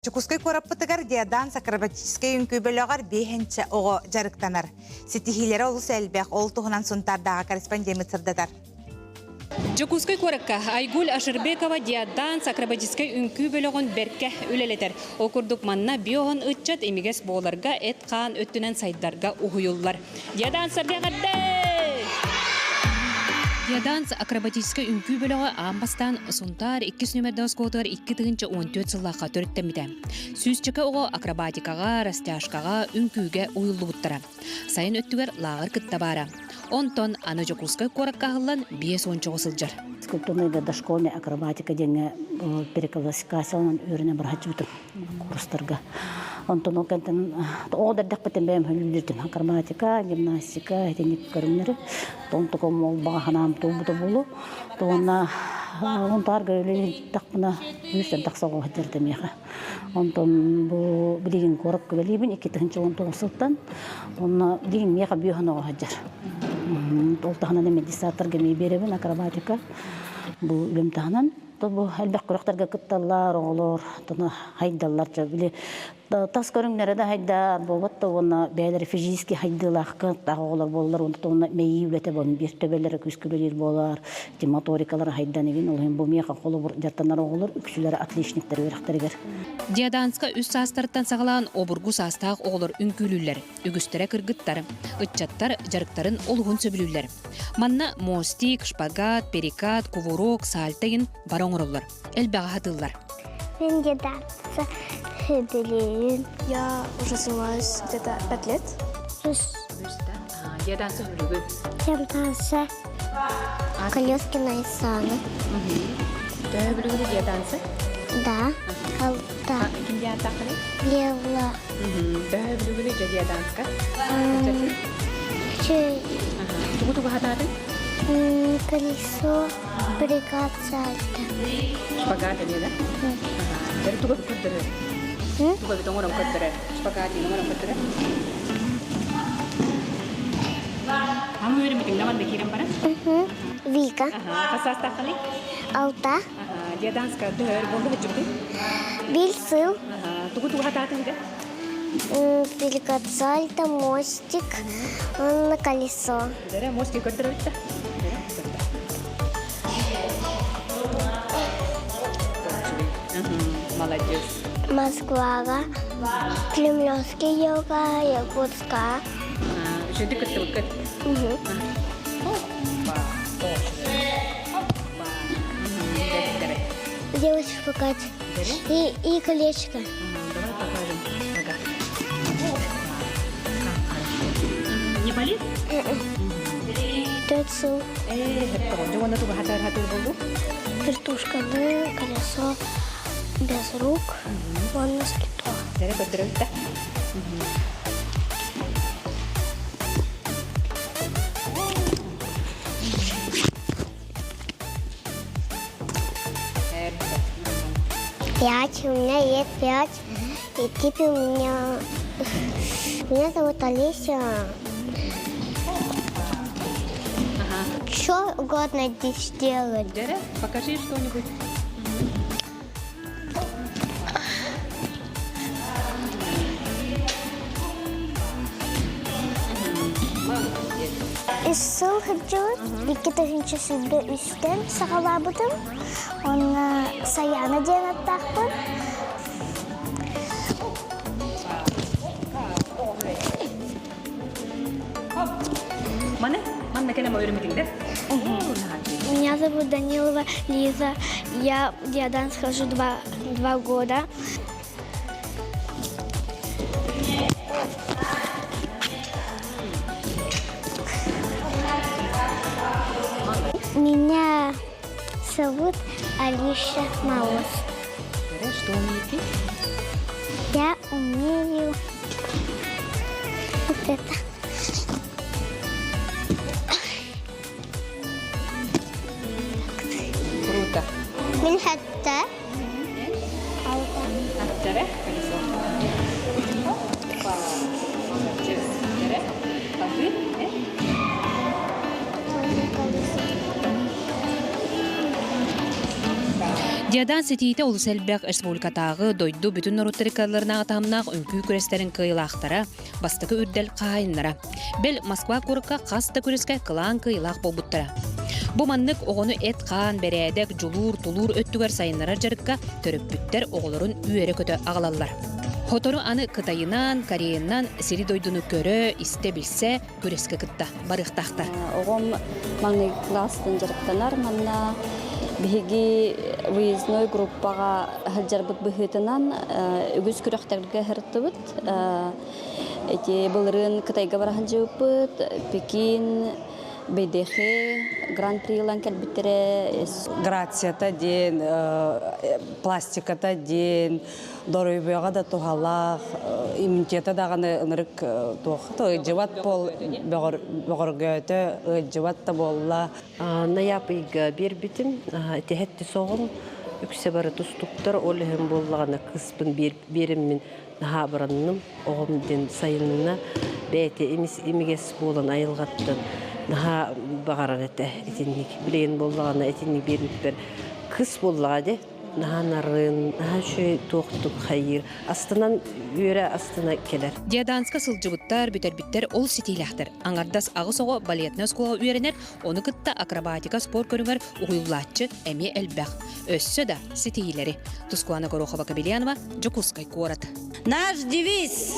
Дьокуускай куораппытыгар Диаданс акробатическай үҥкүү бөлөҕөр биэһинчэ оҕо дьарыктанар. Ситиһиилэрэ олус элбэх, ол туһунан Сунтаардааҕы корреспондеммыт сырдатар. Дьокуускай куоракка Айгуль Аширбекова Диаданс акробатическай үҥкүү бөлөҕүн бэркэ үлэлэтэр. Ол курдук манна биоһон ыччат имигэс буоларга, эт-хаан өттүнэн сайдарга уһуйуллар. Диадансарга эҕэрдэ! Диаданс акробатическай үҥкүү бөлөҕө аан бастаан Сунтаар иккис нүмердээх оскуолатыгар 2014 сыллаахха төрүттэммитэ. Сүүсчэкэ оҕо акробатикаҕа, растяжкаҕа, үҥкүүгэ уйуллубуттара. Сайын өттүгэр лааҕыр кытта баара. Онтон аны Дьокуускай куоракка аһыллан 50 оҕо сылдьар. Скульптурная дошкольная акробатика диэҥҥэ переклассификацияланан үөрэнэ барааччыбытым курстарга. Онтон ол кэнтэн оҕо да эрдэхпиттэн бэйэм сөбүлүүрдүм акробатика, гимнастика итинник көрүҥнэри. Онтукум ол баҕа санаам туолбута буолуо. Уонна Сунтаарга үлэлиирдэхпинэ үстэн тахса оҕо сылдьар миэхэ. Онтон бу билигин куоракка үлэлиибин 2019 сылтан. Онно билигин миэхэ бүөһэн оҕо сылдьар. Ол таһынан медицинаторга эмиэ биэрэбин акробатика. Бу үлэм таһынан бу элбэх күрэхтэргэ кытталлар оҕолор, хайдаллар били тас көрүҥнэрэ да хайда буолбат да уонна бэйэлэрэ физически хайдыылаах кыахтаах оҕолор буоллар уонна мэйии үлэтэ бон биир төбөлөрө күүскэ үлэлиир буолар ити моторикалара хайдан игин ол иһин бу миэхэ холобур дьарыктанар оҕолор үксүлэрэ отличниктар үөрэхтэригэр. Диаданска үс саастарыттан саҕалаан обургу саастаах оҕолор үҥкүүлүүллэр. Үгүстэрэ кыргыттар, ыччаттар дьарыктарын олуһун сөбүлүүллэр. Манна мостик, шпагат, перекат, кувырок, сальто иһин бары оҥороллор. Элбэҕи сатыыллар. Мен дедаться сөбүлүүн. Я уже занимаюсь где-то 5 лет. Үс. Диаданса сөбүлүүгүн? Диаданса. Колескина Исана. Төһө бүлүгүнү диаданса? Да. Алта. Ким диатаххыный? Левла. Төһө бүлүгүнү диаданска? Чүй. Тугу тугу хатаатың? Колесо. Бригад сальто. Шпагат эмиэ да? Дьэ тугу көрдөрөр? Тугу эбит оҥорон көрдөрөр? Шпагат оҥорон көрдөрөр? Хаҥ үөрэммитиҥ да манна киирэн баран? Вика. Хас саастааххыный? Алта. Диаданска төһөр буолла сылдьыбытый? Бил сыл. Тугу тугу хатаатыҥ да? Перекат сальто, мостик, на колесо. Дэрэ, мостик көрдөрөбүт да? Молодец. Москваҕа, Кремлевский йога, Якутска. Үчүгэй кыттыбыккыт. Делать шпагат. И колечко. Давай покажем шпагат. Не болит? Төрт сыл. Дьэ, тугу хатар хатыр болду? Вертушканы, колесо без рук, уонна сальто. Дэрэ көрдөрөбүт да? Пять, у меня есть пять. И теперь у меня... Меня зовут Олеся. Что угодно здесь сделать. Дэрэ, покажи что-нибудь. Үс сыл сылдьыбыт, 2000 үстэн саҕалаабытым. Уонна Саяна диэн аттаахпын. Маны, манна кэлэн өрүмүтүҥдэр. Меня зовут Данилова Лиза. Я в Диаданс хожу 2 года. Меня зовут Алиша Маус. Что умеете? Я умею вот это. Круто. Мин хатта. Аттара, колесо. Опа. Молодец. Дэрэ, покажи. Э? Диадан ситиитэ олус элбэх республикатааҕы дойду бүтүн норуоттар ыккардыларынааҕы таһымнаах үҥкүү күрэстэрин кыайыылаахтара, бастакы үрдэл хаһаайыннара. Бэл Москва куоракка хас да күрэскэ кылаан кыайыылаах буолбуттара. Бу маннык оҕону эт-хаан, бэрээдэк, дьулуур, тулуур өттүгэр сайыннарар дьарыкка төрөппүттэр оҕолорун үөрэ-көтө аҕалаллар. Сотору аны Кытайынан, Кореянан сири-дойдуну көрө, истэ-билсэ, күрэскэ кытта барыахтаахтар. Оҕом маҥнайгы кылаастан дьарыктанар. Манна биһиги выездной группаҕа сылдьарбыт быһыытынан үгүс күрэхтэргэ сырыттыбыт. Эти былырыын Кытайга бара сылдьыбыппыт, Пекин, Бэйдэхи гран-при ылан кэлбиттэрэ. Грацията диэн, пластиката диэн, доруобуйаҕа да туһалаах, иммунитета даҕаны ынырык туох ыалдьыбат буол бөҕөргөөтө, ыалдьыбат да буолла. Ноябрь ыйга биэрбитим, итиһэтти соҕум, үксэ бары тустуктар, ол иһин буоллаҕына кыыспын биэриммин наһаа абыранным, оҕом диэн сайынна бэйэтэ имигэс буолан айылҕаттан наһаа баҕарар этэ итинник. Билигин буоллаҕына итинник биэрбиппэр кыс буоллаҕа дии Наһаа нарын, наһаа үчүгэй туохтук хайыыр. Астынан үөрэ астына кэлэр. Диаданска сылдьыбыттар, бүтэрбиттэр ол ситиилээхтэр. Аҥардас аҕыс оҕо балетнай оскуолаҕа үөрэнэр, ону кытта акробатика спорт көрүҥэр уһуйуллааччы эмиэ элбэх. Өссө да ситиһиилэри. Тускулана Горохова-Кобельянова, Дьокуускай куорат. Наш девиз!